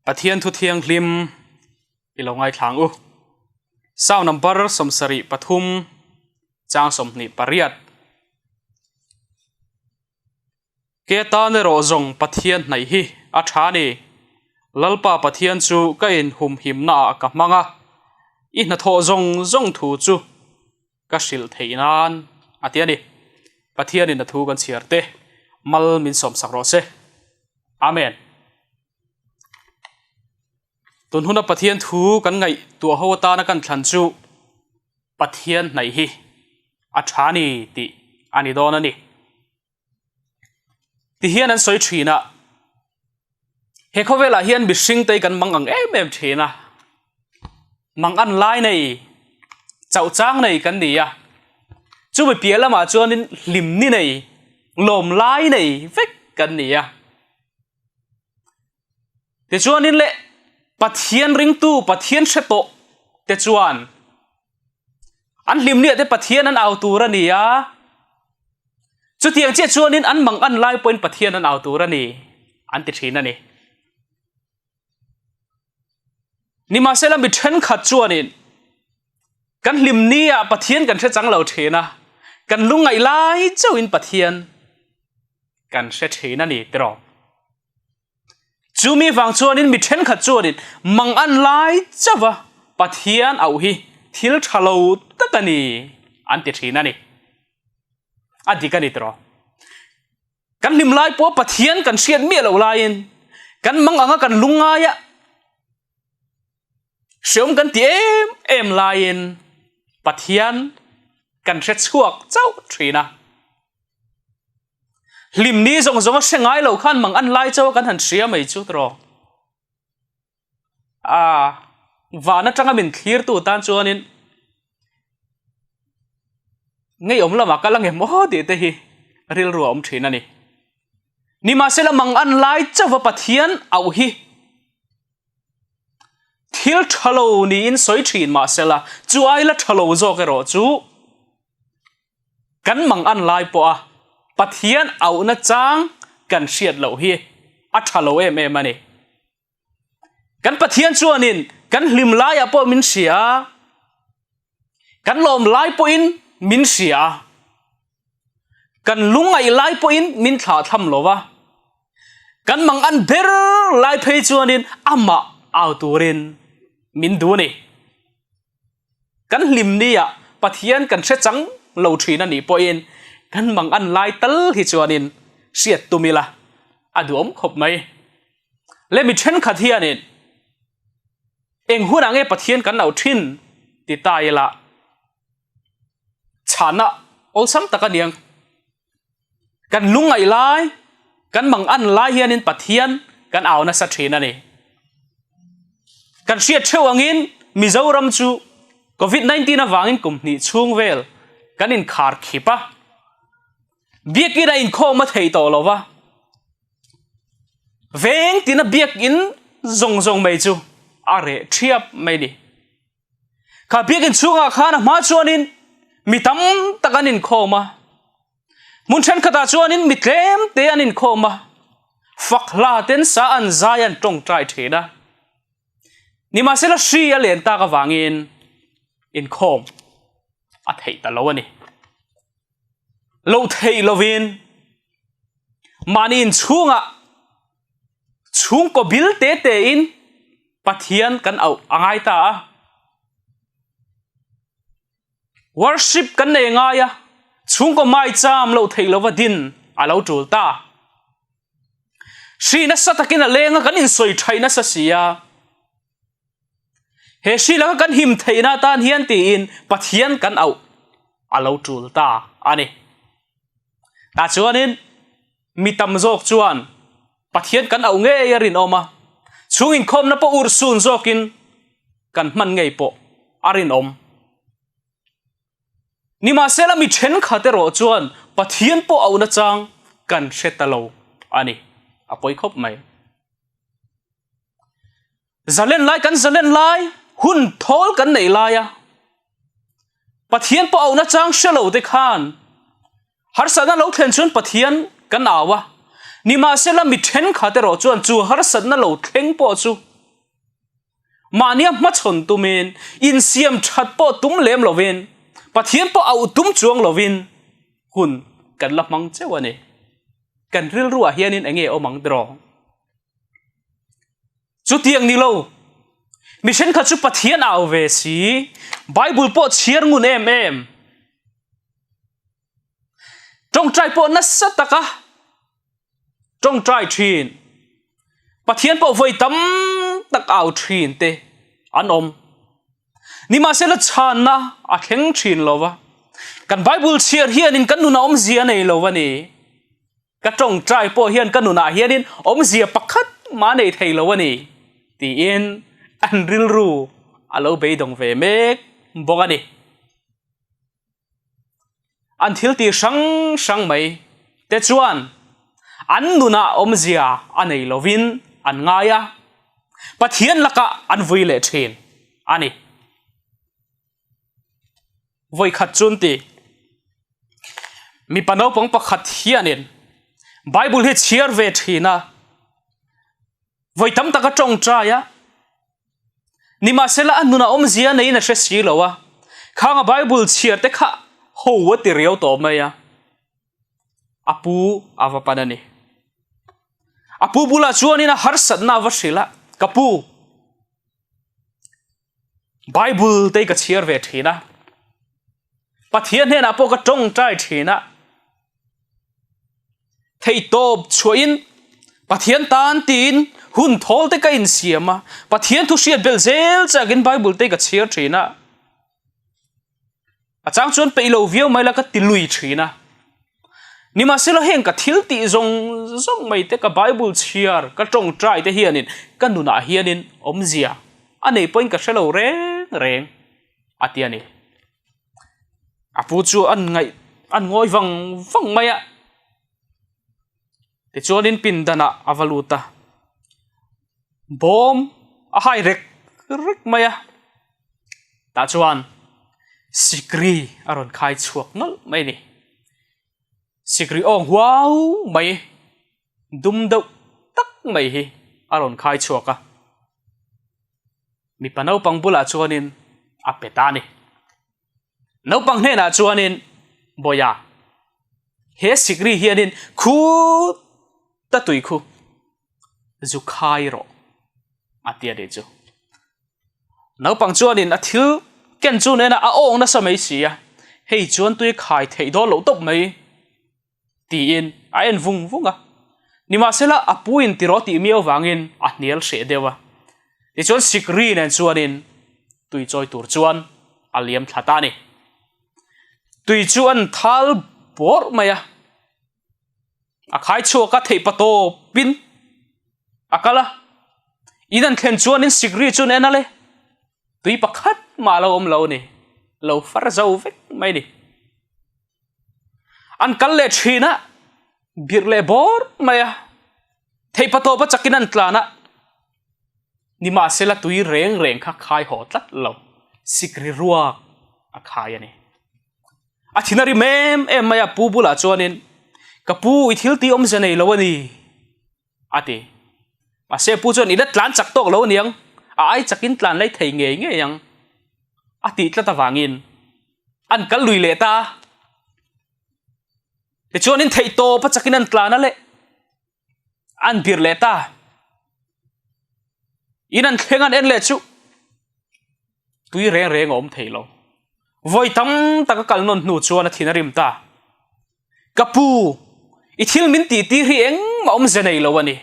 Pathian thu thianghlim i lo ngaithla ang u. Sound number 73 chang 28. Ke tan erawh zawng Pathian hnaih hi a tha a ni. Lalpa Pathian chu ka inhumhimnaah ka hmang a, i hnathawh zawng zawng thu chu ka hrilh theih nan a ti a ni. Pathianin a thu kan chhiar te mal min sawmsak rawh se. Amen. Tun huna Pathian thu kan ngaihtuah ho atana kan thlan chu Pathian hnaih hi a tha ni tih a ni dawn a ni. Ti hian an sawi thin a, he khawvelah hian mihring te hi kan mang ang em em thin a, mang an lai nei, chauh chang nei kan ni a, chumi piah lamah chuanin hlim ni nei, lawm lai nei vek kan ni a. Tichuanin le Pathian ringtu, Pathian hre tawh te chuan an hlimniah te Pathian an au tur a ni a. Chutiang chiah chuanin an mang an lai pawhin Pathian an au tur a ni an ti thin a ni. Nimahsela mi thenkhat chuanin kan hlimniah Pathian kan hre chang lo thin a, kan lungngaih lai chauhin Pathian kan hre thin a ni tiraw. Chumi vang chuanin mi thenkhat chuanin mang an lai chauh a, Pathian auh hi thil tha lo tak a ni an ti thin a ni. A dik a ni tiraw. Kan hlim lai pawh Pathian kan hriat miah loh laiin kan mang anga kan lungngai a, hreawm kan ti em em laiin Pathian kan hre chhuak chauh thin a. Hlim ni zawng zawng a hre ngai lo khan mang an lai chauh a kan han hria mai chu tiraw. A van atanga min thlirtu tan chuanin ngeiawm lamah kal ange maw tih te hi rilru a awm thin a ni. Nimahsela mang an lai chauh a Pathian auh hi thil tha lo niin sawi thin mahsela chu ai la tha lo zawk erawh chu Kan mang an lai pawh a Pathian auhna chang kan hriat loh hi a tha lo em em a ni. Kan Pathian chuanin kan hlim laiah pawh min hria a, kan lawm lai pawhin min hria a, kan lungngaih lai pawhin min thlah tham lo va, kan mang an ber lai phei chuanin amah au turin min duh a ni. Kan hlim nia Pathian kan hre chang lo thin a nih pawhin kan mang an lai tal hi chuanin hriat tum ila a duhawm khawp mai. Le mi thenkhat hianin eng hunah nge Pathian kan lo thin ti ta ila chhana awlsam tak a niang. Kan lungngaih lai, kan mang an lai hianin Pathian kan au nasa thin a ni. Kan hriat theuh angin Mizoram chu Covid-19 avangin kum hnih chhung vel kan inkhar khip a. Biakin a inkhawm a thei tawh lo va. Veng tina biakin zawng zawng mai chu a reh thiap mai ni. Kha biakin chhungah khan a hma chuanin mi tam tak an inkhawm a. Hmun thenkhatah chuanin mi tlem te an inkhawm a. Fak hla ten sa an zai an tawngtai thin a. Nimahsela hri a len tak avangin inkhawm a theih ta lo a ni. Lo theih lovin mahni inchhungah Chhungkaw bil te tein Pathian kan auh a ngai ta a. Worship kan nei ngai a, chhungkaw maicham loh theih lova din a lo tul ta. Hri nasa takin a leng a, kan insawi thaih nasa si a. He hri laka kan him theihna atan hian tiin Pathian kan auh a lo tul ta a ni. Tah chuanin Mi tam zawk chuan Pathian kan auh ngei a rinawm a, chhung inkhawmna pawh urhsun zawkin kan hman ngei pawh a rinawm. Nimahsela mi thenkhat erawh chuan Pathian pawh auhna chang kan hre ta lo a ni. A pawi khawp mai. Zalen lai kan zalen lai, hun thawl kan neih lai a, Pathian pawh auhna chang hre lo te khan harsatna lo thlen chuan Pathian kan au a, nimahsela mi thenkhat erawh chuan chu harsatna lo thleng pawh chu. Mahnia hmachhawn tumin, insiam that pawh tum lem lovin, Pathian pawh auh tum chuang lovin hun kan la hmang cheu a ni. Kan rilruah hianin eng nge awm ang tiraw? Chutiang ni lo, mi thenkhat chu Pathian au ve si, Bible pawh chhiar ngun em em, tawngtai pawh nasa taka tawngtai thin, Pathian pawh vawi tam tak au thin te an awm. Nimahsela chhanna a thleng thin lo va, kan Bible chhiar hianin kan nunah awmzia a nei lo a ni. Ka tawngtai pawh hian ka nunah hianin awmzia pakhat mah nei thei lo a ni, tiin an rilru a lo beidawng ve mek bawk a ni. An thil tih hrang hrang mai te chuan an nunah awmzia a nei lovin an ngai a, Pathian lakah an vui leh thin a ni. Vawikhat chun ti. Mipa naupang pakhat hianin Bible hi chhiar ve thin a, vawi tam tak a tawngtai a, nimahsela a nunah awmzia neiin a hre si lo a, khanga Bible chhiar te kha ho a ti riau tawh mai a, a pu a va pan a ni. A pu bulah chuanin a harsatna a va hrilh a, Ka pu, Bible te ka chhiar ve thin a, Pathian hnenah pawh ka tawngtai thin a, theihtawp chhuahin Pathian tan tiin hun thawl te ka insiam a, Pathian thu hriat belh zel chakin Bible te ka chhiar thin a. A chang chuan peih lo viau mai la ka ti lui thin a. Nimahsela heng ka thil tih zawng zawng mai te ka Bible chhiar ka tawngtai te hianin ka nunah hianin awmzia a nei pawhin ka hre lo reng reng a ti a ni. A pu chu an ngaih an ngawi vang vang mai a. Tichuanin pindanah a va lut a. Bawm a hai rek rek mai a. Tah chuan sikri a rawn khai chhuak nawlh mai a ni. Sikri awng huau mai dum deuh tak mai hi a rawn khai chhuak a. Mipa naupang bulah chuanin a pe ta a ni. Naupang hnenah chuanin, Bawiha, he sikri hianin khuta tui khu zu khai rawh, a ti a nih chu. Naupang chuanin a thil ken chu nena a awng nasa mai si a, hei chuan tui khai theih dawn loh tawp mai. Tiin a en vung vung a. Nimahsela a pu in tiraw tih miau vangin a hnial hreh deuh a. Tichuan sikri nen chuanin tui chawi tur chuan a liam thla ta a ni. Tui chu an thal bawrh mai a. A khai chhuak a theih patawpin a kal a. In an thlen chuanin sikri chu an en a le. Tui pakhat mah a lo awm lo a ni. Lo far zo vek mai a ni. An kal leh thin a, birh leh bawr mai a, theihpatawp a chakin an tlan a, nimahsela tui reng reng kha khai haw tlat lo, sikri ruak a khai a ni. A thin a rim em em mai a, pu bulah chuanin, Ka pu, i thil tih awmzia nei lo a ni, a ti. Mahse pu chuan i la tlan chak tawk lo aniang, a ai chakin tlan lai thei ngei ngei ang a tih tlat avangin an kal lui leh ta a. Tichuanin theih tawp a chakin an tlan a leh an bir leh ta. In an thleng an en leh chu Tui reng reng a awm thei lo. Vawi tam tak a kal nawn hnu chuan a thin a rim ta. Ka pu, i thil min tih tir hi engmah awmze nei lo a ni.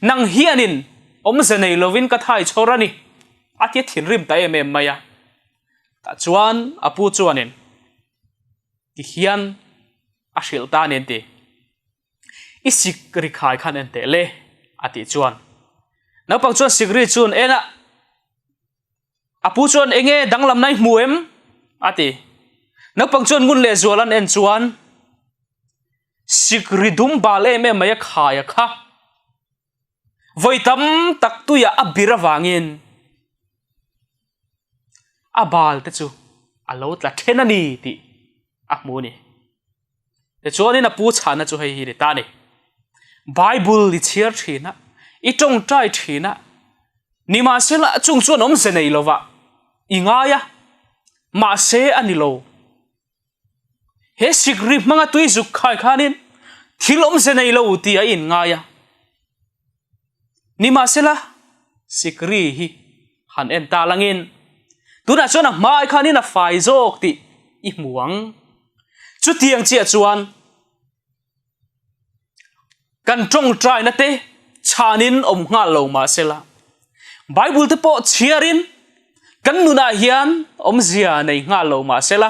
Nang hianin awmze nei lovin ka thai chhawr a ni, a ti a thinrim ta em em mai a. Tah chuan a pu chuanin ti hian a hrilh ta a ni an ti. I sik ri khai khan en teh le, a tih chuan naupang chuan sik ri chu an en a. A pu chuan enge danglamna i hmu em? a ti. Naupang chuan ngun leh zual an en chuan sikri dum bal em em mai a khai a kha. Vawi tam tak tuiah a bir avangin a bal te chu a lo tla then a ni tih a hmu a ni. Tichuanin a pu chhana chu hei hi ni ta a ni. Bible i chhiar thin a, i tawngtai thin a. Nimahsela, chung chuan awmze nei lovah i ngai a, mahse a ni lo. He sikri hmanga tui zuk khai khanin thil awmze nei lo tih a inngai a. Nimahsela, sikri hi han en ta langin tunah chuan a hmai khanin a fai zawk tih i hmu ang. Chutiang chiah chuan Kan tawngtaina te chhanin awm nghal lo mahsela, Bible te pawh chhiarin kan nunah hian awmzia nei nghal lo mahsela,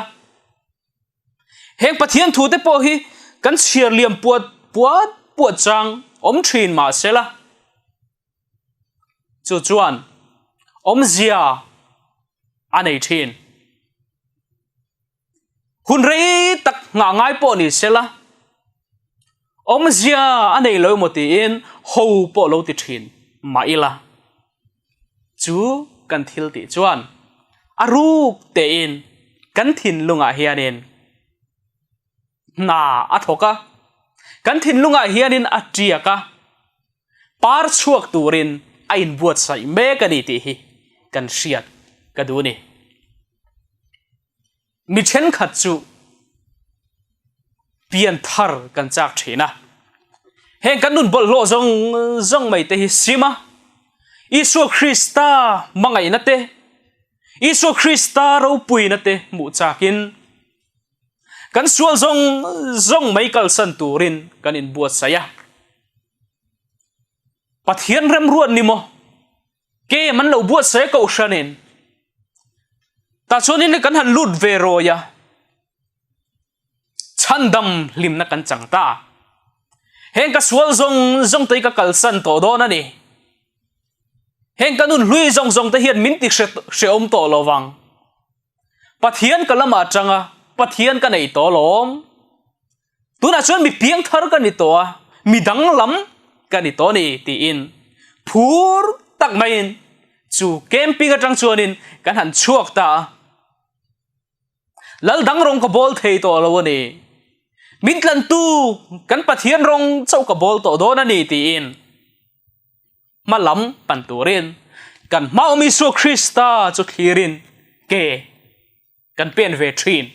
heng Pathian thu te pawh hi kan chhiar liam puat puat puat chang awm thin mahsela, chu chuan awmzia a nei thin. Hun rei tak nghah ngai pawh ni sela, awmzia a nei lo emaw tiin ho pawh lo ti thin mah ila, chu kan thil tih chuan a ruk tein kan thinlungah hianin hna a thawk a, kan thinlungah hianin a tiak a, par chhuak turin a inbuatsaih mek a ni tih hi kan hriat ka duh a ni. Mi thenkhat chu pian thar kan chak thin a, heng kan nun bawlhhlawh zawng zawng mai te hi sim a, Isua Krista hmangaihna te, Isua Krista ropuina te hmuh chakin kan sual zawng zawng mai kalsan turin kan inbuatsaih a. Pathian remruat ni maw? Kem an lo buatsaih a kohhranin. Tah chuanin kan han lut ve rawi a, chhandam hlimna kan chang ta. Heng ka sual zawng zawng te hi ka kalsan tawh dawn a ni. Heng ka nun hlui zawng zawng te hian min ti hrehawm tawh lo vang. Pathian ka lamah atanga Pathian ka nei tawh alawm. Tunah chuan mi piangthar ka ni tawh a, mi danglam ka ni tawh a ni tiin phur tak maiin chu camping atang chuanin kan han chhuak ta a. Lal dang rawng ka bawl thei tawh lo a ni. Min tlantu kan Pathian rawng chauh ka bawl tawh dawn a ni tiin hma lam pan turin kan hma awm Isua Krista chu thlirin ke kan pen ve thin.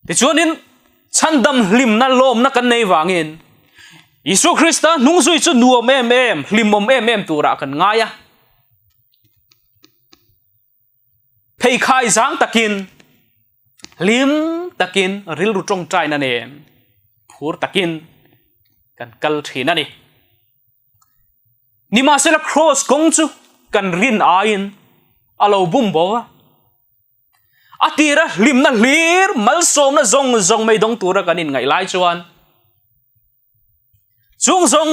Tichuanin chhandam hlimna lawmna kan nei vangin Isua Krista hnungzui chu nuam em em, hlimawm em em turah kan ngai a. Pheikhai zang takin, hlim takin rilru tawngtaina nen phur takin kan kal thin a ni. Nimahsela Kraws kawng chu kan rin aiin a lo bum bo a. A tira hlimna hlir malsawmna zawng zawng mai dawng tura kan inngaih lai chuan chung zawng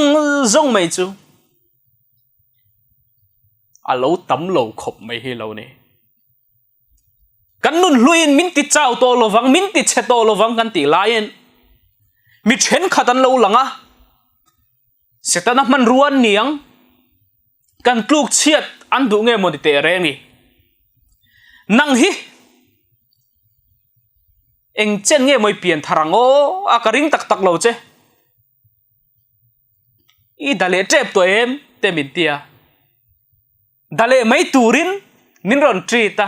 zawng mai chu a lo tam lo khawp mai hi lo ni. Kan nun hluiin min ti chau tawh lovang, min ti chhe tawh lovang kan tih laiin mi thenkhat an lo lang a, Setana hmanrua an ni ang, kan tluk chhiat an duh nge maw ni teh reng i. Nang hi eng chen nge maw i pian thar ang aw, a ka ring tak tak lo che. I da leh tep tawh em te min ti a. Da leh mai turin min rawn treat a.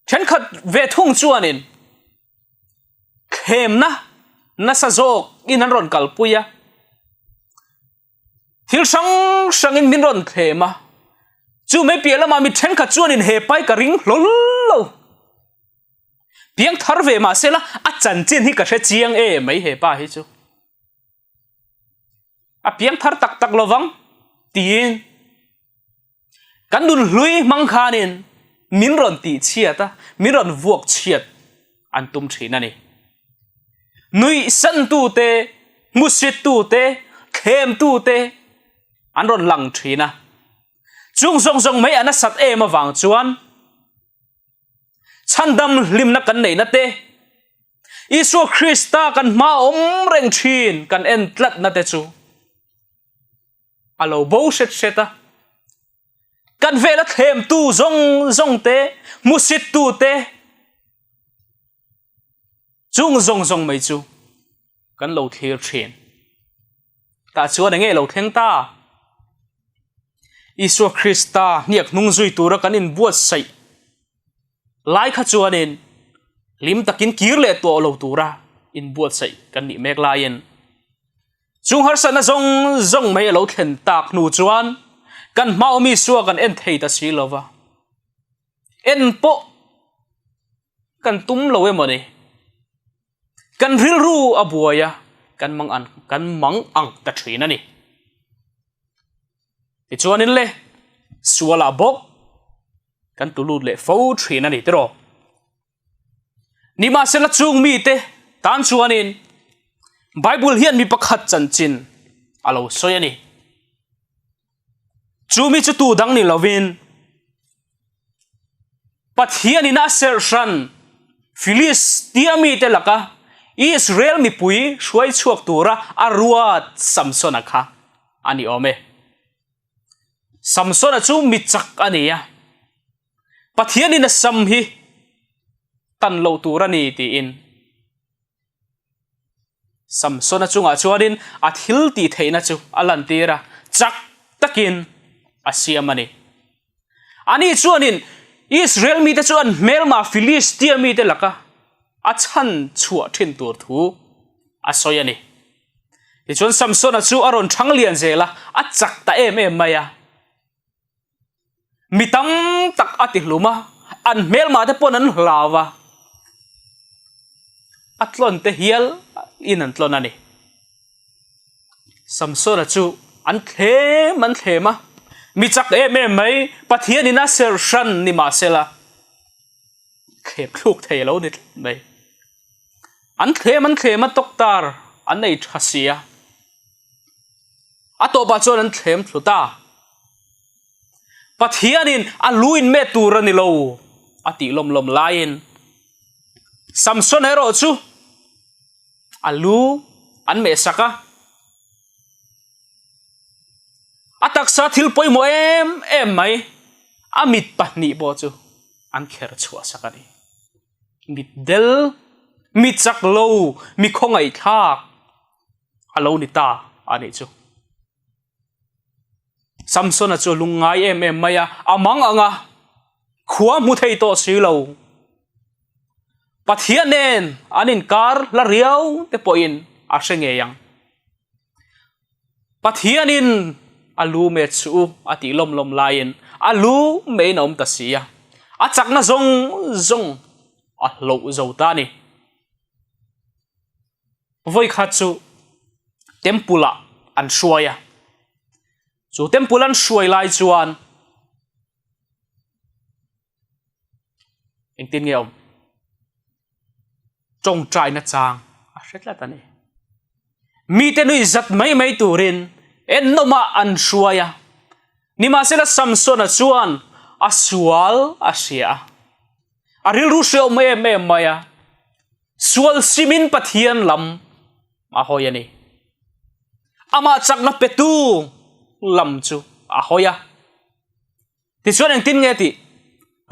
Thenkhat ve thung chuanin thlemna nasa zawk in an rawn kalpui a, thil hrang hrangin min rawn thlem a, chu mai piah lamah mi thenkhat chuanin he pai ka ring hlawl lo. Piang thar ve mahsela a chanchin hi ka hre chiang em mai he pa hi chu. A piang thar tak tak lovang tiin kan nun hlui hmang khanin min rawn tih chhiat a, min rawn vuak chhiat an tum thin a ni. Nuih santu te, hmusit tu te, thlem tu te an rawn lang thin a. Chung zawng zawng mai a nasat em avang chuan chhandam hlimna kan neihna te, Isua Krista kan hma awm reng thin kan en tlatna te chu a lo bo hret hret a. Kan vela thlemtu zawng zawng te, hmusittu te, chung zawng zawng mai chu kan lo thlir thin. Tah chuan enge lo thleng ta? Isua Krista hniak hnung zui tura kan inbuatsaih lai kha chuanin hlim takin kir leh tawh lo tura inbuatsaih kan nih mek laiin chung harsatna zawng zawng mai a lo thlen tak hnu chuan kan hma awm Isua kan en thei ta si lova. En pawh kan tum lo emaw ni? Kan rilru a buai a, kan mang an kan mang ang ta thin a ni. Tichuanin le, sualah bawk kan tu lut leh fo thin a ni tiraw. Nimahsela chung mite tan chuanin Bible hian mi pakhat chanchin a lo sawi a ni. Chu mi chu tu dang ni lovin Pathianin a serh hran Filistia mite laka Israel mipui hruai chhuak tura a ruat Samsona kha a ni awm e. Samsona chu mi chak a ni a, Pathianin a sam hi tan loh tur a ni tiin Samsona chungah chuanin a thil tih theihna chu a lantir a, chak takin a siam a ni. Ani chuanin Israel mite chu an hmelma Filistia mite laka a chhan chhuah thin tur thu a sawi a ni. Tichuan Samsona chu a rawn thang lian zel a, a chak ta em em mai a. Mi tam tak a ti hlum a, an hmelmah te pawn an hlau a, a tlawn te hial in an tlawn a ni. Samsona chu an thlem an thlem a, mi chak em em mai, Pathian in a serh hran ni mahsela thlem thluk thei a lo ni tlat mai. An thlem an thlem a, tawktar an nei tha si a. A tawpah chuan an thlem thlu ta. Pathianin a lu in met tur a ni lo a tih lawm lawm laiin Samson erawh chu a lu an mehsak a. A taksa thil pawimawh em em mai a mit pahnih pawh chu an kher chhuahsak a ni. Mit del, mi chak lo, mi khawngaihthlak a lo ni ta a nih chu. Samsona chu a lungngai em em mai a, a mang ang a, khua hmu thei tawh si lo. Pathian nen an inkar hla riau te pawhin a hre ngei ang. Pathianin a lu met suh u a tih lawm lawm laiin a lu meiin a awm ta si a, a chakna zawng zawng a hloh zo ta a ni. Vawikhat chu temple ah an hruai a, chu temple an hruai lai chuan engtin nge awm? Tawngtaina chang a hre tlat a ni. Mite nuih zat mai mai turin ennawmah an hruai a, nimahsela Samsona chuan a sual a hria a, a rilru hreawm em em mai a, Sual simin Pathian lam a hawi a ni. Amah chakna petu lam chu a hawi a. Tichuan engtin nge tih?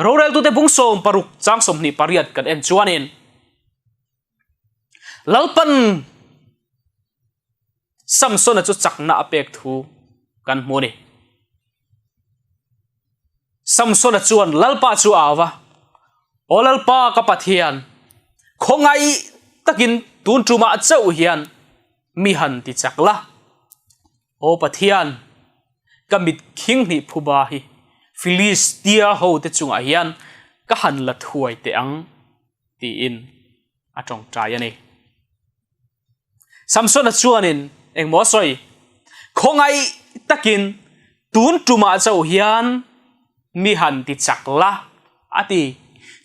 Roreltute bung 16 chang 28 kan en chuanin Lalpan Samsona chu chakna a pek thu kan hmu a ni. Samsona chuan Lalpa chu a au va, Aw Lalpa ka Pathian, khawngaih takin tun tumah chauh hian mi han ti chak la. Aw Pathian, ka mit khinghnih phuba hi Filistia hote chungah hian ka han la thuai teh ang, tiin a tawngtai a ni. Samsona chuanin engmaw a sawi? Khawngaih takin tun tumah chauh hian mi han ti chak la, a ti.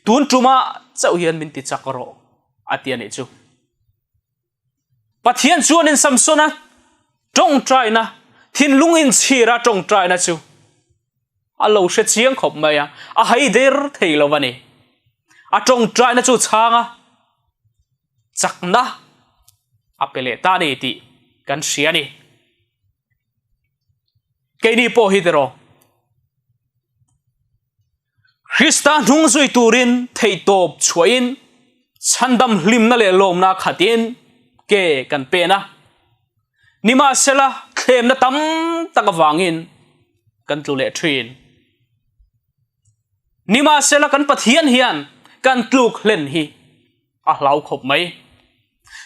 Tun tumah chauh hian min ti chak rawh, a ti a nih chu. Pathian chuanin Samsona tawngtaina, thinlung inchhira tawngtaina chu a lo hre chiang khawp mai a, a hai der thei lo a ni. A tawngtaina chu chhang a. chakna a pe leh ta a ni tih kan hria a ni. Keini pawh hi tiraw Krista hnung zui turin theihtawp chhuahin chhandam hlimna leh lawmna khatin ke kan pen a. Nimahsela, thlemna tam tak avangin kan tlu leh thin. Nimahsela kan Pathian hian kan tluk hlen hi a hlau khawp mai.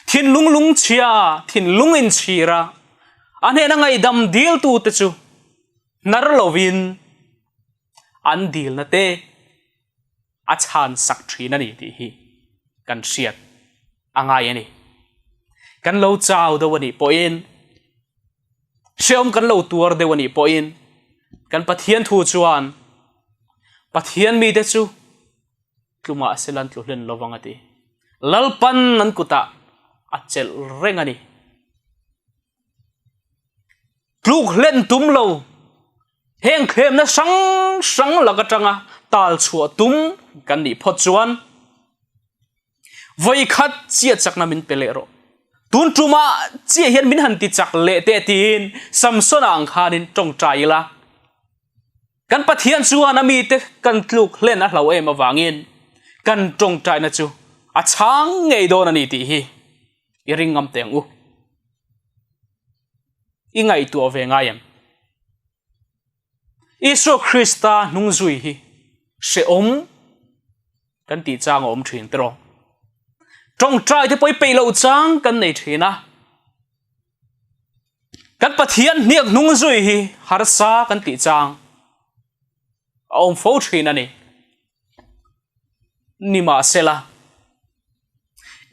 Thinlung lungchhia, thinlung inchhira a hnena ngaihdam diltute chu hnar lovin an dilna te a chhan sak thin a ni tih hi kan hriat a ngai a ni. Kan lo chau deuh a nih pawhin, hrehawm kan lo tuar deuh a nih pawhin kan Pathian thu chuan Pathian mite chu tlumah sela an tlu hlen lo vang a ti. Lalpan an kutah a chelh reng a ni. Tluk hlen tum lo, heng thlemna hrang hrang lak atanga tal chhuah tum kan nih phawt chuan vawi khat chiah chakna min pe leh rawh. Tun tumah chiah hian min han ti chak leh teh tiin Samsona ang khanin tawngtai ila. Kan Pathian chuan a mite kan tluk hlen a hlau em avangin kan tawngtaina chu a chhang ngei dawn a ni tih hi i ring ngam teh ang u. I ngaihtuah ve ngai em? Isua Krista hnungzui hi hrehawm kan tih chang a awm thin tiraw? Tawngtai te pawh i peih loh chang kan nei thin a. Kan Pathian hniak hnungzui hi harsa kan tih chang a awm fo thin a ni. Nimahsela,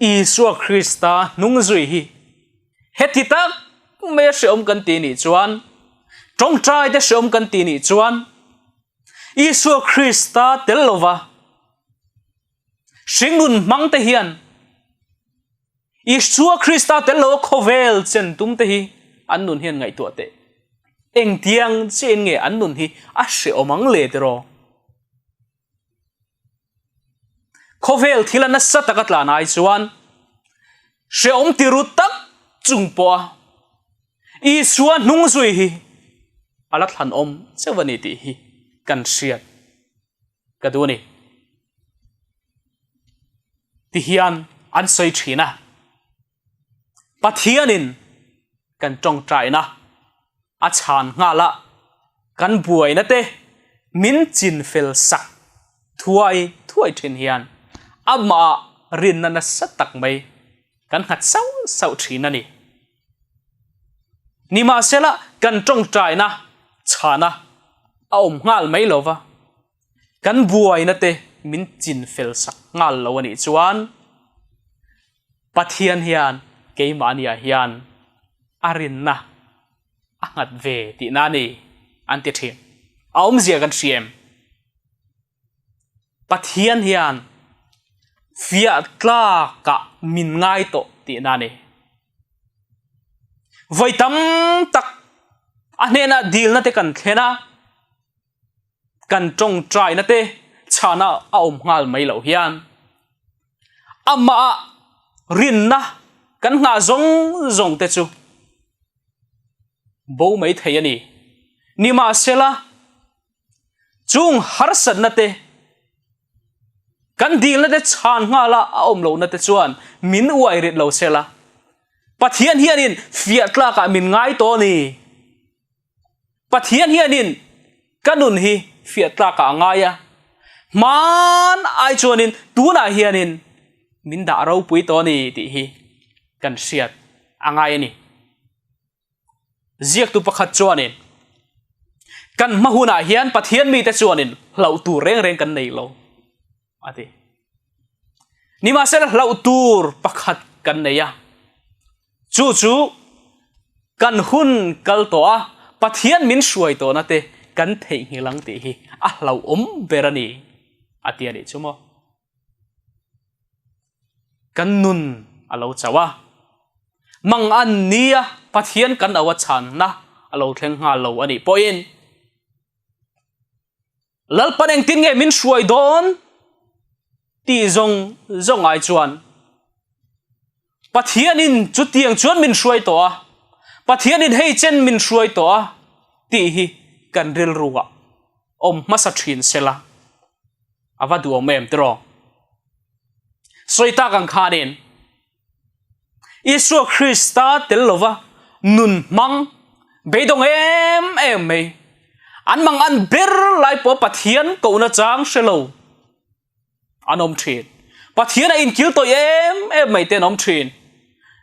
Isua Krista hnungzui hi heti tak mai a hrehawm kan tih nih chuan, tawngtaite hrehawm kan tih nih chuan, Isua Krista tel lova hringnun hmangte hian Isua Krista tel lova khawvel chen tumte hi an nun hian ngaihtuah teh. Engtiang chiahin nge an nun hi a hrehawm ang le tiraw? Khawvel thil a nasa taka tlan ai chuan hrehawm ti ru tak chung pawha Isua hnung zui hi a la thlanawm cheuh a ni tih hi kan hriat ka duh a ni. Tihian an sawi thin a. Pathianin kan tawngtaina a chhan nghal a, kan buaina te min chinfel sak thuai thuai thin hian amah rinna nasa tak mai kan nghat sauh sauh thin a ni. Nimahsela kan tawngtaina chhana a awm nghal mai lo va, kan buaina te min chinfel sak nghal lo a nih chuan Pathian hian keimahniah hian a rinna a nghat ve tihna a ni an ti thin. A awmzia kan hria em? Pathian hian fiah tlakah min ngai tawh tihna a ni. Vawi tam tak a hnenah dilna te kan thlen a, kan tawngtaina te chhana a awm nghal mai loh hian amah rinna kan nghah zawng zawng te chu bo mai thei a ni. Nimahsela chung harsatna te kan dilna te chhan nghala a awm lohna te chuan min uai rit lo sela Pathian hianin fiah tlakah min ngai tawh a ni. Pathian hianin ka nun hi fiah tlakah a ngai a, hman ai chuanin tunah hianin min dah ropui tawh a ni tih hi kan hriat a ngai a ni. Ziaktu pakhat chuanin kan hma hunah hian Pathian mite chuanin hlauh tur reng reng kan nei lo a ti. Nimahsela hlauh tur pakhat kan nei a, chu chu kan hun kal tawh a, Pathian min hruai tawhna te kan theihnghilh ang tih hi a hlauhawm ber a ni a ti a nih chu maw. Kan nun a lo chauh a, mang an nia Pathian kan au a chhanna a lo thleng nghal lo a nih pawhin, Lalpan engtin nge min hruai dawn tih zawng zawng ai chuan Pathianin chutiang chuan min hruai tawh a, Pathianin hei chen min hruai tawh a tih hi kan rilruah awm hmasa thin sela a va duhawm em tiraw? Sawi tak ang khanin Isua Krista tel lova nun hmang beidawng em em mai. An mang an ber lai pawh Pathian kohna chang hre lo an awm thin. Pathian a inkil tawih em em mai te an awm thin.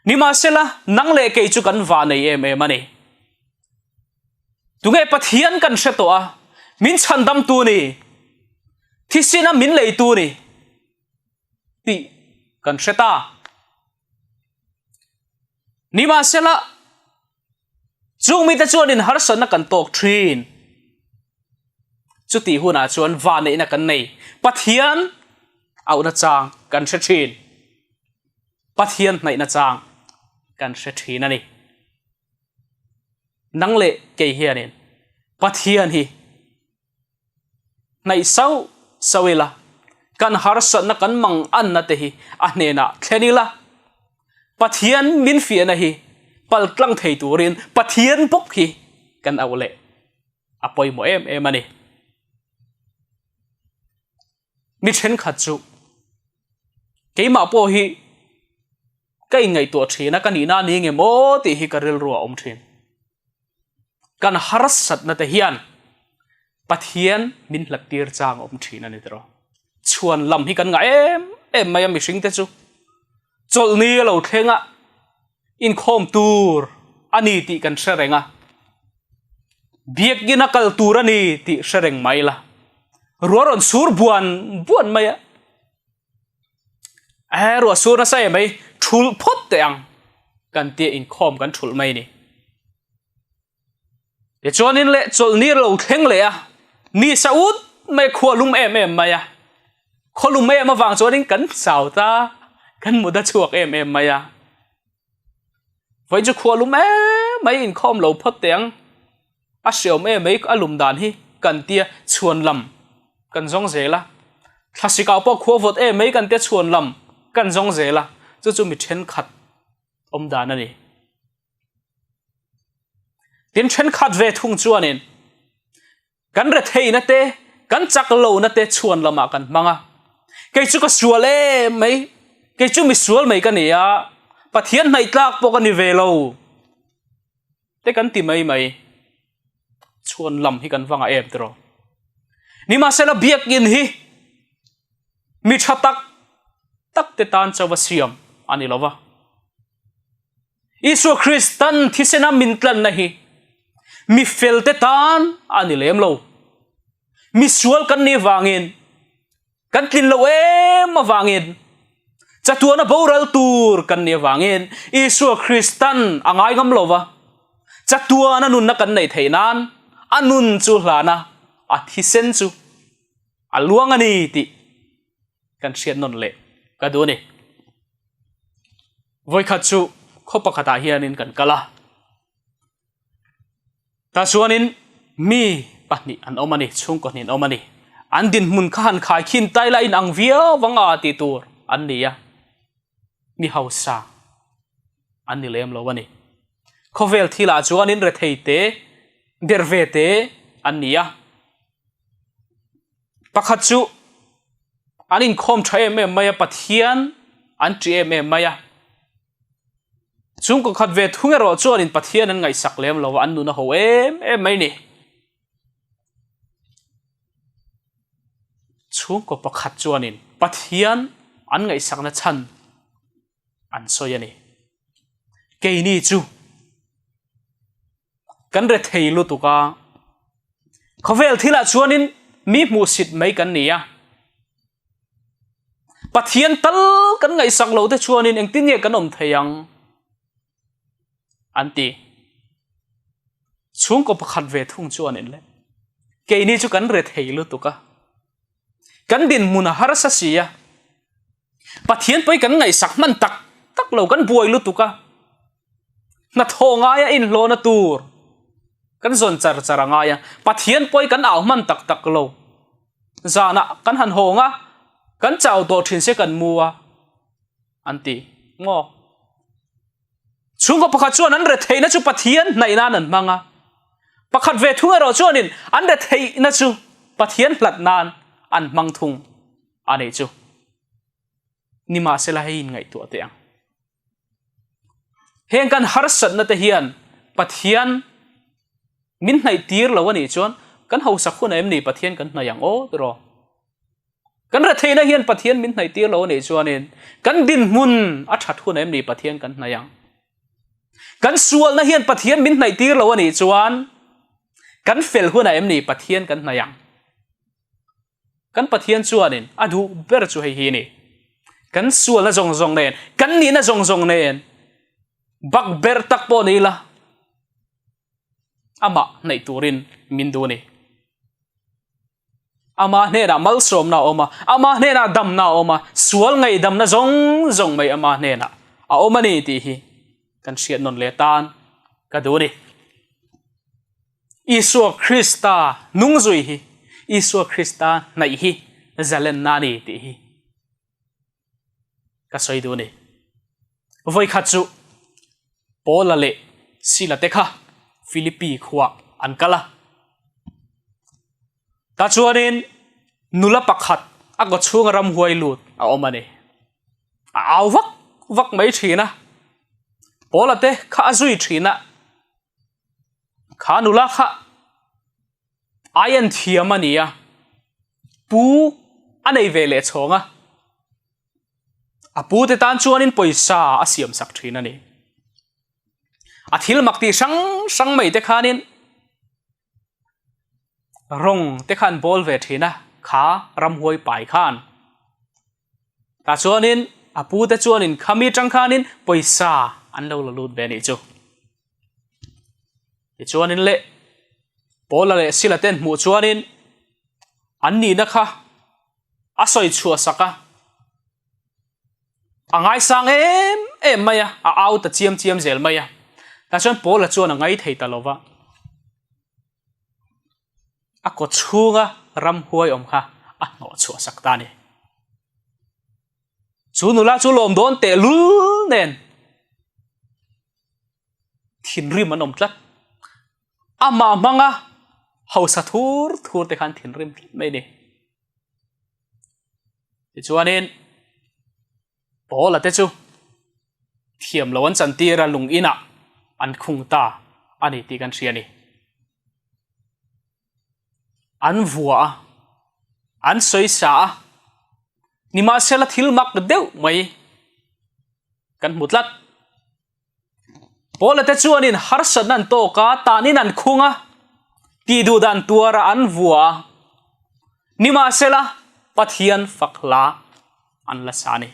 Nimahsela, nang leh kei chu kan va nei em em a ni. Tunge Pathian kan hre tawh a, min chhandamtu ni, thisina min leitu ni tih kan hre ta. Nimahsela, chung mite chuanin harsatna kan tawk thin. Chutih hunah chuan vanneihna kan nei. Pathian auhna chang kan hre thin. Pathian hnaihna chang kan hre thin a ni. Nang leh kei hianin Pathian hi hnaih sauh sauh ila, kan harsatna kan mang anna te hi a hnenah thlen ila, Pathian min fiahna hi pal tlang thei turin Pathian bawk hi kan auh leh a pawimawh em em a ni. Mi thenkhat chu keimah pawh hi ka inngaihtuah thin a, ka nihna a ni nge maw tih hi ka rilru a awm thin. Kan harsatna te hian Pathian min hlat tir chang a awm thin a ni tiraw. Chhuan lam hi kan ngah em em mai a mihring te chu. Chawlhni a lo thleng a, inkhawm tur a ni tih kan hre reng a. Biakina kal tur a ni tih hre reng mai la. Ruah rawn sur buan buan mai a. Eh, ruah sur nasa em mai, thulh phawt teh ang kan tia inkhawm kan thulh mai ni. Tichuanin leh chawlhni lo thleng leh a, ni sa ut mai khua lum em em mai a. Khaw lum em avang chuanin kan chau ta, kan mut a chhuak em em mai a. Vawiin chu khua lum em mai inkhawm lo phawt teh ang. A hreawm em mai a lum dan hi kan tia chhuan lam kan zawng zel a. Thlasik ah pawh khua vawt em mai kan tia chhuan lam kan zawng zel a, chu chu mi thenkhat awm dan a ni. Tin thenkhat ve thung chuanin Kan retheihna te, kan chak lohna te chhuan lamah kan hmang a. Kei chu ka sual em mai, kei chu mi sual mai ka ni a, Pathian hnaih tlak pawh ka ni ve lo te kan ti mai mai. Chhuan lam hi kan va ngah em tiraw? Nimahsela biakinn hi mi tha tak tak te tan chauh a siam a ni lo va. Isua Kristan thisena min tlanna hi mi felte tan a ni lem lo. Mi sual kan nih vangin, kan tlin lo em avangin, chatuana boral tur kan nih avangin Isua Kristan a ngai ngam lo va, chatuana nunna kan neih theih nan a nun chu hlana a thisen chu a luang a ni tih kan hriat nawn leh ka duh a ni. Vawikhat chu khaw pakhatah hianin kan kal a, tah chuanin mi pahnih an awm a ni, chhungkaw hnih an awm a ni. An dinhmun kha han khai khin tai la inang viau vang a tih tur an ni a, mi hausa an ni lem lo a ni. Khawvel thilah chuanin rethei te, der ve te an ni a. Pakhat chu an inkhawm tha em em mai a, Pathian an ṭih em em mai a. Chhungkaw khat ve thung erawh chuanin Pathian an ngaihsak lem lo a, an nun a ho em em mai ni. Chhungkaw pakhat chuanin Pathian an ngaihsakna chhan an sawi a ni. Keini chu Kan rethei lutuk a, khawvel thilah chuanin mi hmuhsit mai kan ni a. Pathian tal kan ngaihsak lo te chuanin engtin nge kan awm thei ang? An ti. Chhungkaw pakhat ve thung chuanin le, keini chu kan rethei lutuk a, kan dinhmun a harsa si a, Pathian pawhin kan ngaihsak hman tak tak lo, kan buai lutuk a. Hnathawh ngaia inhlawhna tur kan zawn char char a ngai a, Pathian pawhin kan au hman tak tak lo. Zanah kan han hawng a, kan chau tawh thin se kan mu a, an ti maw? Chhungkaw pakhat chuan an retheihna chu Pathian hnaih nan an hmang a, pakhat ve thung erawh chuanin an retheihna chu Pathian hlat nan an hmang thung a nih chu. Nimahsela hei inngaihtuah teh ang. Heng kan harsatna te hian Pathian min hnaih tir lo a nih chuan kan hausak hunah em ni Pathian kan hnaih ang aw tiraw? Kan retheihna hian Pathian min hnaih tir lo a nih chuanin kan dinhmun a that hunah em ni Pathian kan hnaih ang? Kan sualna hian Pathian min hnaih tir lo a nih chuan kan fel hunah em ni Pathian kan hnaih ang? Kan Pathian chuanin a duh ber chu hei hi a ni. Kan sualna zawng zawng nen, kan nihna zawng zawng nen bak ber tak pawh ni ila amah hnaih turin min duh a ni. Ama hnenah malsawmna a awm a, ama hnenah damna a awm a, sual ngaihdamna zawng zawng mai ama hnenah a awm a ni tih hi kan hriat nawn leh tan ka duh a ni. Isua Krista nungzui hi, Isua Krista hnaih hi zalenna a ni tih hi ka sawi duh a ni. Vawikhat chu Paula leh Sila te kha Philippi khuah an kal a. Tah chuanin nula pakhat a kaw chhunga ramhuai lut a awm a ni. A au vak vak mai thin a. Paula te kha a zui thin a. Kha nula kha ai en thiam a ni a, pu a nei ve leh chhawng a. A pu te tan chuanin pawisa a siam sak thin a ni. A thil mak tih hrang hrang mai te khanin rawng te khan bawl ve thin a, kha ramhuai pai khan. Tah chuanin a pu te chuanin khami tang khanin pawisa an lo la lut ve a nih chu. Tichuanin leh Paula leh Sila ten hmuh chuanin an nihna kha a sawi chhuah sak a, a ngaisang em em mai a, a au ta chiam chiam zel mai a. Tah chuan Paula chuan a ngai thei ta lo va, a kaw chhunga ramhuai awm kha a hnawh chhuah sak ta a ni. Chu nula chu lawm dawn tehlul nen thinrim an awm tlat. Amah hmanga hausa thur thur te khan thinrim tlat mai a ni. Tichuanin Paula te chu thiam lo an chantir a lung inah an khung ta a ni tih kan hria a ni. An vua a, an sawi sa a, nimahsela thil mak deuh mai kan hmu tlat. Paula te chuanin harsatna an tawk a, tanin an khung a, tih duh dan tuara an vua a, nimahsela Pathian fak hla an la sa a ni.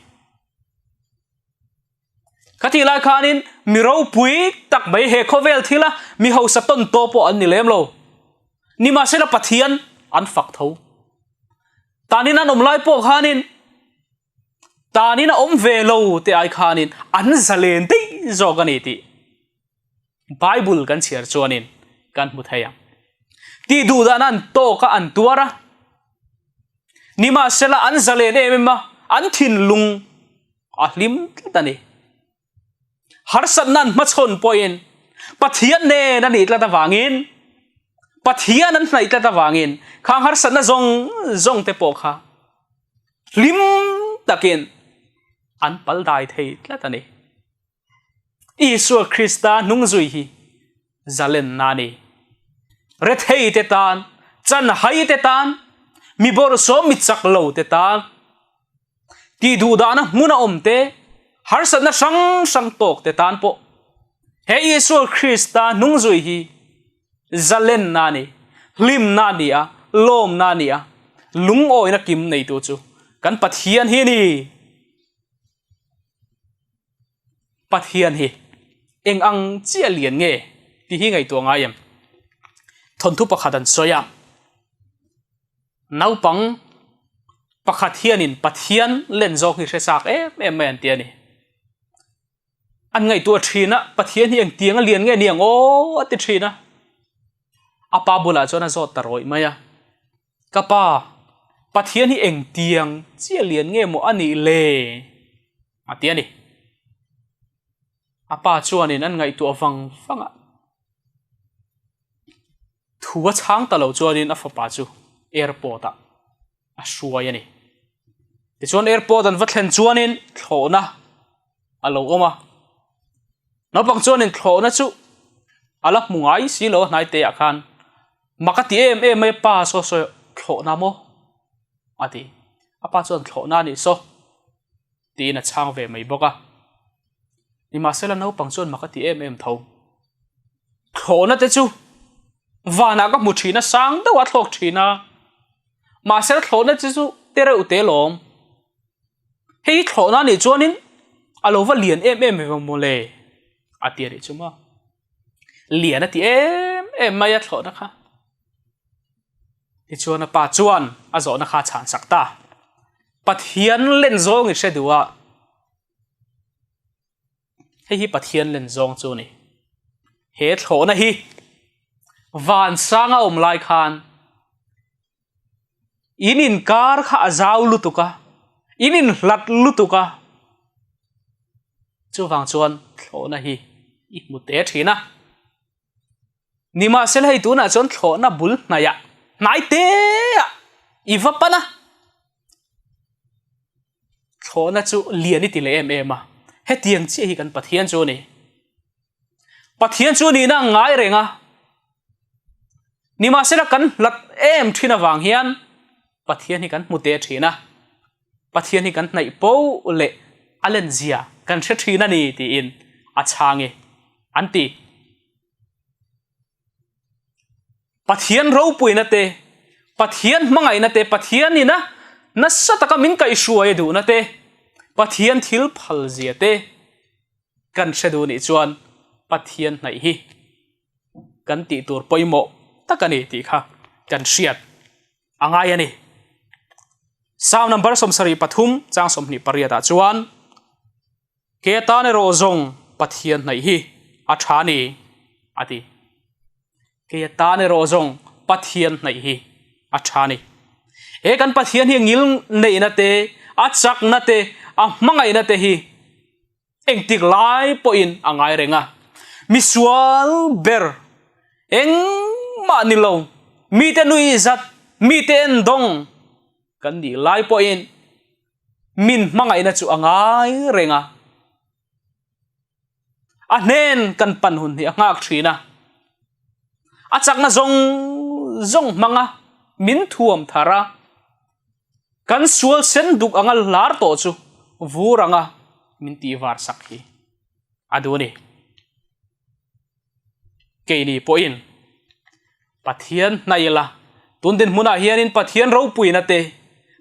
Ka tih lai khanin mi ropui tak mai he khawvel thila mi hausa tawn tawh pawh an ni lem lo. Nimahsela Pathian an fak tho. Tanin an awm lai pawh khanin Tanin a awm ve lo te ai khanin an zalen daih zawk a ni tih Bible kan chhiar chuanin kan hmu thei ang. Tih duh dan an tawk a, an tuar a. Nimahsela an zalen em em a, an thinlung a hlim tlat a ni. Harsatna an hmachhawn pawhin Pathian nen a nih tlat avangin, Pathian an hnaih tlat avangin khang harsatna zawng zawng te pawh kha hlim takin an pal dai thei tlat a ni. Isua Krista hnungzui hi zalenna a ni. Rethei te tan, chanhai te tan, mi bawrhsawm mi chak lo te tan, Tih duh dahna hmuna awm te, harsatna hrang hrang tawk te tan pawh he Isua Krista hnungzui hi zalenna a ni, hlimna a ni a, lawmna a ni a, lungawina kim neitu chu kan Pathian hi a ni. Pathian hi eng ang chiah lian nge tih hi ngaihtuah ngai em? Thawnthu pakhat an sawi a. Naupang pakhat hianin Pathian len zawk hi hre chak em em mai an ti a ni. An ngaihtuah thin a, Pathian hi engtiang a lian nge ni ang aw a ti thin a. A pa bulah chuan a zawt ta rawih mai a, Ka pa, Pathian hi engtiang chiah lian nge maw a nih le? a ti a ni. A pa chuanin an ngaihtuah vang vang a. Thu a chhang ta lo chuanin a fapa chu airport ah a hruai a ni. Tichuan airport an va thlen chuanin thlawhna a lo awm a. Naupang chuanin thlawhna chu. A la hmu ngai si lo a hnai te ah khan. Mak a ti em em mai pa saw sawi thlawhna maw? A ti. A pa chuan thlawhna a nih saw tiin a chhang ve mai bawk a. Nimahsela naupang chuan mak a ti em em tho. Thlawhna te chu vanah ka hmu thin a, sang deuh a thlawk thin a. Mahsela thlawhna te chu te reuh te lawm. Hei hi thlawhna nih chuanin a lo va lian em em ve maw le a ti a nih chu maw. Lian a ti em em mai a thlawhna kha. Tichuan a pa chuan a zawhna kha a chhan sak ta. Pathian len zawng i hre duh a. Hei hi Pathian len zawng chu a ni. He thlawhna hi vansanga awm lai khan In inkar kha a zau lutuk a, in inhlat lutuk a, chuvang chuan thlawhna hi i hmu te thin a. Nimahsela hei tunah chuan thlawhna bul hnaiah hnai teah i va pan a, thlawhna chu lian i ti leh em em a, hetiang chiah hi kan Pathian chu a ni. Pathian chu nihna a ngai reng a, nimahsela kan hlat em thin avang hian Pathian hi kan hmu te thin a, Pathian hi kan hnaih po leh a lenzia kan hre thin a ni tiin a chhang e an ti. Pathian ropuina te, Pathian hmangaihna te, Pathian ina nasa taka min kaihhruai a duhna te, Pathian thil phalzia te, Kan hre duh nih chuan Pathian hnaih hi kan tih tur pawimawh tak a ni tih kha kan hriat a ngai a ni. Psalm number 73 chang 28 ah chuan Ke atan erawh zawng Pathian hnaih hi a tha a ni a ti. Kei atan erawh zawng Pathian hnaih hi a tha a ni. He kan Pathian hi ngil neihna te, a chakna te, a hmangaihna te hi Engtik lai pawhin a ngai reng a, misual ber engmah ni lo, mite nui zat, mite en dawng kan nih lai pawhin min hmangaihna chu a ngai reng a. A hnen kan pan hun hi a nghak thin a, a chakna zawng zawng hmanga min thuam thar a, Kan sual sen duk anga lar tawh chu vur anga min tih var sak hi a duh a ni. Keini pawhin Pathian hnaih ila, tun dinhmunah hianin Pathian ropuina te,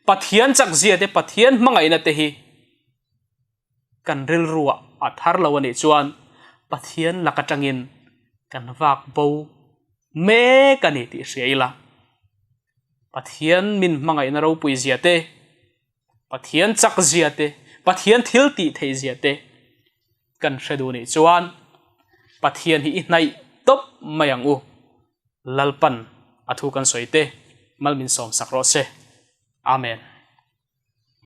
Pathian chakzia te, Pathian hmangaihna te hi kan rilruah a thar lo a nih chuan Pathian lak atangin kan vak bo mek a ni tih hria ila. Pathian min hmangaihna ropui zia te, Pathian chak zia te, Pathian thil tih theih zia te kan hre duh nih chuan Pathian hi i hnaih tawp mai ang u. Lalpan a thu kan sawi te mal min sawm sak rawh se. Amen.